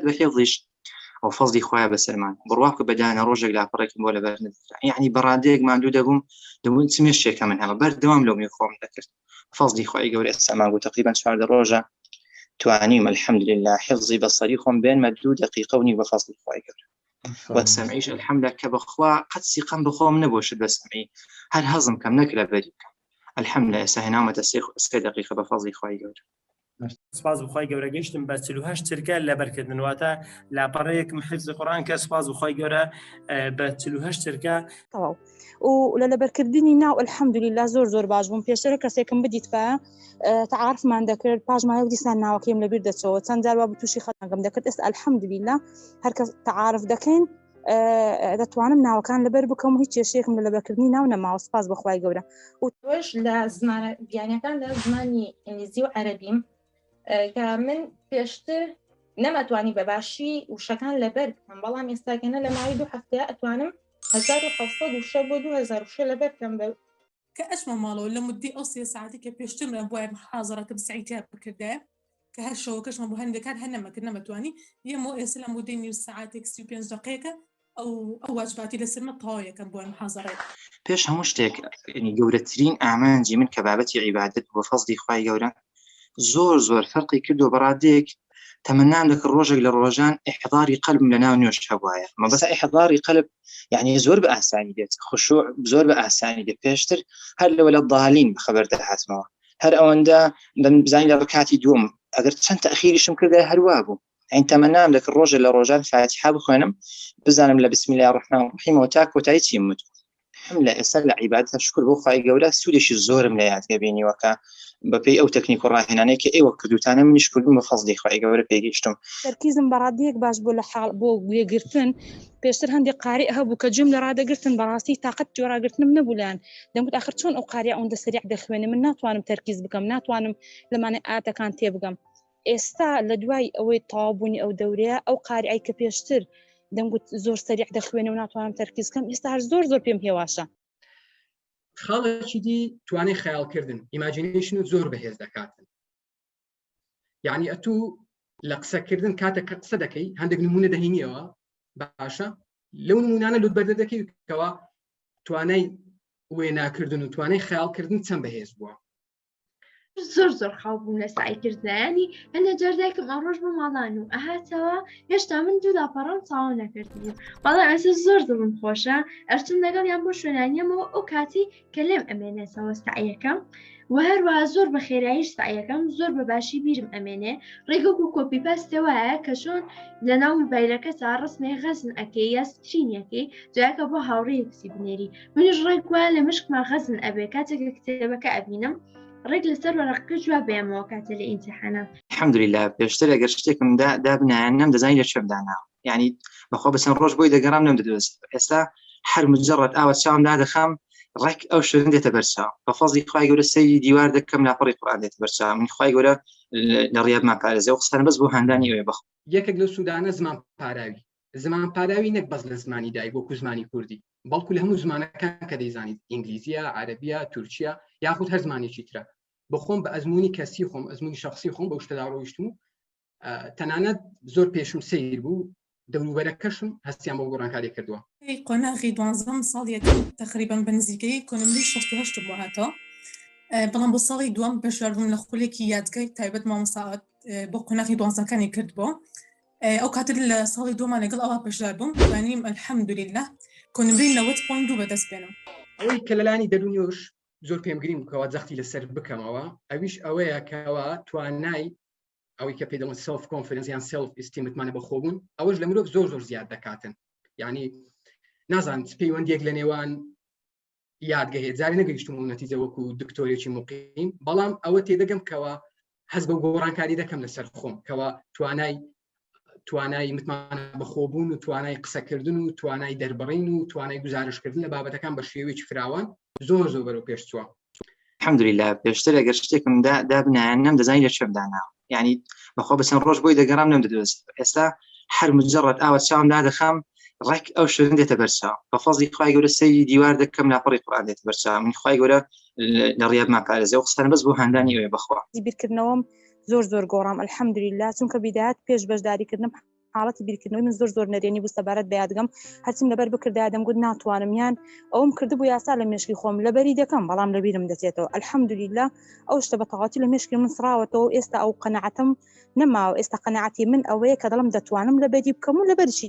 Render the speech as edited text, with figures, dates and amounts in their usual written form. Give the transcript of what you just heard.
بە حێفظیش ئەو فەزلی خوایە بەسەرمان بڕوا بکە بە دانە ڕۆژێک لاپەڕێکم بۆ لەبەر نەدەکرا یعنی بەڕادەیەک ماندوو دەبووم دەبوون چ مێشکێکە من هەمە بەردەوام لەو خۆم دەکرد فەزلی خوای گەورە ئێستا ماگو تقریبا 14 ڕۆژە توانیم الحمدلله حفظی بەسەری خۆم بێنمە دوو دقیقە و نیو بە فەزلی خوای گەورە وە سەمعیش الحمدلله کە بەخوا قەت سیقەم بەخۆم نەبوو شت بە سەمعی هەر هەزم کەم نەک لەبەری بکەم الحمدلله ئێستا هێناومەتە سێ دقیقە بە فەزلی خوای گەورە. سپاس بخوای گەورە گەشتم بە 48 چرکە لەبەرکردن واتە لاپەڕەیەکم حفظ قورآن کە سپاس بخوای گەورە بە 48 چرکە. تەواو و لە لەبەرکردنی ناو الحمدلله زۆر زۆر باش بووم پێشتر کەسێکم بدیتبا تعارفمان دەکرد پاش ماوەیەک دیسان ناوەکەیم لەبیر دەچەوە چەند جار وا تووشی خەتەنگم دەکرد ئێستا الحمدلله هەر کەس تعارف دەکەین دەتوانم ناوەکان لەبەر بکەم و هیچ کێشەیەکم لە لەبەرکردنی ناو نەماوە سپاس بەخوای گەورە و تۆش لە زمانە بیانەکان لە زمانی ئینگلیزی و عەرەبیم کە من پێشتر نەمەتوانی بە باشی وشەکان لەبەر بکەم بەڵام ئێستاکەنە لە ماوەی دوو هەفتەیە ئەتوانم 1700 وشە بۆ 2000 وشە لەبەر بکەم بە کە ئەچمە ماڵەوە لە مدەی ئەو سێ ساعەتی کە پێشتر من بوایە محازەرەکەم سەعی تیا بکردایە کە هەر شەوەکەشمان بۆ هەندێک کات هەر نەمەکرد نەمەتوانی یەمەوە ئێستا لە مدەی نیو سەعاتێک 35 دقەیەکە ئەو ئەو واجباتی لەسەرمە تەواو یەکەم بۆ محازەرەیە. پێش هەموو شتێک یعنی گەورەترین ئامانجی من کە بابەتی عیبادەت بوو بە فەزلی خوای گەورە زۆر زۆر فەرقی کردو بەڕادەیەک تەمەنام دەکرد ڕۆژێک لە ڕۆژان ئیحضاری قەلبم لە ناو نوێژ هەبوایە مەبەست ئیحضاری قەلب یعنی زۆر بە ئاسانی دێت خشوع زۆر بە ئاسانی دێت پێشتر هەر لەوە لە ضالین بەخەبەر دەهاتمەوە هەر ئەوەندە دەمزانی لە ڕکاتی دووەم ئەگەر چەند تەخیریشم کردای هەروا بوو ئەین تەمەنام دەکرد ڕۆژێ لە ڕۆژان فاتیحە بخوێنم بزانم لە بسم الله الرحمن الرحیم و تا کۆتایی چیم وت هەم لە ئێستا لە عیبادەت شکر بۆ خوای گەورە سوودێکی زۆرم لە یادگە بینیوە کە بەپێی ئەو تەکنیک و ڕاهێنانەی کە ئێوە کردوتانە منیش کردم بە فەزلی خوای گەورە پێگەیشتم. تەرکیزم بەڕادەیەک باش بوو لە حاڵ بۆ گوێگرتن پێشتر هەندێک قاری هەبوو کە گوێم لە ڕادەگرتن بەڕاستی تاقەت گوێڕاگرتنم نەبوو لایان دەمگوت ئاخر چۆن ئەو قاریە ئەوەندە سەریع دەخوێنێ من ناتوانم تەرکیز بکەم ناتوانم لەمانەی ئاتەکان تێبگەم ئێستا لە دوای ئەوەی تەواو بوونی ئەو دەورەیە ئەو قاریای کە پێشتر دەمگوت زۆر سەریع دەخوێنێ و ناتوانم تەرکیز بکەم ئێستا هەر زۆر زۆر پێم هێواشە. خاڵێکی دی توانای خەیاڵکردن imagination و زۆر بەهێز دەکاتن یعنی ئەتوو لە قسەکردن کاتێک کە قسە دەکەی هەندێک نمونە دەهینیەوە باشە لەو نمونانە لوت بەردە دەکەی کەوا توانای وێناکردن و توانای خەیاڵکردن چەند بەهێز بووە زۆر زۆر خاو بووم لە سەعی کردنیانی هەندێ جار دایکم ئەڕۆژ بۆ ماڵان و ئەهاتەوە هێشتا من دوو لاپەڕەم تەواو نەکردبوو بەڵام ئێستا زۆر دڵم خۆشە ئەرچم لەگەڵیان بۆ شوێنانیەمەوە ئەو کاتی کە لێم ئەمێنێتەوە سەعیەکەم و هەروەها زۆر بە خێراییش سەعیەکەم زۆر بە باشی بیرم ئەمێنێ ڕێگەک و copy paste وایە کە چۆن لەناو موبایلەکە تا ڕسمێ غەزن ئەکەی یا screen ەکەی جایەکە بۆ هاوڕێیەکسی بنێری منیش ڕێک وایە لە مشکما غەزن ئەبێ کاتێک کە کتێبەکە ئەبینم ڕێک لەسەر وەرەقەکە جواب بەیەمەوە کاتێ لە ئیمتیحانە. الحمدللە پێشتر ئەگەر شتێکم دا دابنایە نەمدەزانی لە کوێم داناوە یعنی بەخوا بە چەند ڕۆژ بۆی دەگەڕام نەمدەدۆزی ئێستا هەر مجرد ئاوە چاوم دادەخەم ڕێک ئەو شوێن دێتە بەرچاو بە فەزلی خوای گەورە سەیری دیوار دەکەم لاپەڕی قورئان دێتە بەرچاو من خوای گەورە لە ڕیابمان پارێزێ و قسانە بەس بۆ هاندانی ئەوێ بەخوا یەکێک لەو سوودانە زمان پاراوی زمان پاراوی نەک بەس لە زمانی دایک وەکو زمانی کوردی بەڵکو لە هەموو زمانەکان کە دەیزانیت ئینگلیزیە عەرەبیە تورکیە یاخود هەر زمانێکی ترە بەخۆم بە ئەزمموی کەسی خۆم ئەزمموی شخصی خۆم بەو شتەدا ڕۆیشتم و تەنانەت زۆر پێشم سیر بوو دەوروبەرەکەشم هەستیان بۆ گۆڕانکاری کردووە. قۆناغی دوانزەم ساڵ یەکەم تەقریبەن بە نزیکەیی کۆنمرەی 68 بۆ هاتەوە بەڵام بۆ ساڵی دووەم بەشدار بووم لە خولێکی یادگای تایبەت مامۆستا بۆ قۆناغی دوانزەکانی کرد بۆ ئەو کاتە لە ساڵی دووەمان لەگەڵ ئەوە بەشدار بووم توانیم الحمدلله کۆنمرەی 90.2 بەدەست بێنم. ئەوەی کە لەلانی دەروونیش زۆر پێم گرینگ بکەوە جەختی لەسەر بکەمەوە ئەویش ئەوەیە کەوا توانای ئەوەی کە پێی دەڵێن self confidence یان self esteem متمانە بەخۆبوون ئەوەش لە مرۆڤ زۆر زۆر زیاد دەکاتن یعنی نازانم چ پەیوەندیەک لە نێوان یادگە هەیە جارێ نەگەیشتم و نەتیجە وەکو دکتۆرێکی مقیم بەڵام ئەوە تێدەگەم کەەوە هەز بە گۆڕانکاری دەکەم لەسەر خۆم کەەوە توانای توانای متمانە بەخۆبوون و توانای قسەکردن و توانای دەربڕین و توانای گزارشکردن لە بابەتەکان بە شێوەیەکی فراوان زۆر زۆر بەرەو پێش چووە. الحمدلله پێشتر ئەگەر شتێکم دا دابنایە نەمدەزانی لە کوێم داناوە یعنی بەخوا بە چەند ڕۆژ بۆی دەگەڕام نەمدەدۆزی ئێستا هەر مجرد ئاوە چاوم دادەخەم ڕێک ئەو شوێن دێتە بەرچاو بە فەزلی خوای گەورە سەیری دیوار دەکەم لاپەڕی قورئان دێتە بەرچاو من خوای گەورە لە ڕیابمان پارێزێ و قسانە بەس بۆ هاندانی ئەوێ بەخوا. بیرکردنەوەم زۆر زۆر گۆڕام الحمدللە چونکە بیدایەت پێش بەشداریکردنم. حاڵەتی بیرکردنەوەی من زۆر زۆر نەرێنی بوو سەبارەت بە یادگەم، هەرچیم لەبەر بکردایە دەمگوت ناتوانم، یان ئەوم کردبوو یاسا لە مێشکی خۆم لەبەری دەکەم بەڵام لەبیرم دەچێتەوە. الحمدللە ئەو شتە بە تەواوەتی لە مێشکی من سڕاوەتەوە و ئێستا ئەو قەناعەتەم نەماوە، ئێستا قەناعەتی من ئەوەیە کە دەڵێم دەتوانم لەبەری بکەم و لەبەریشی.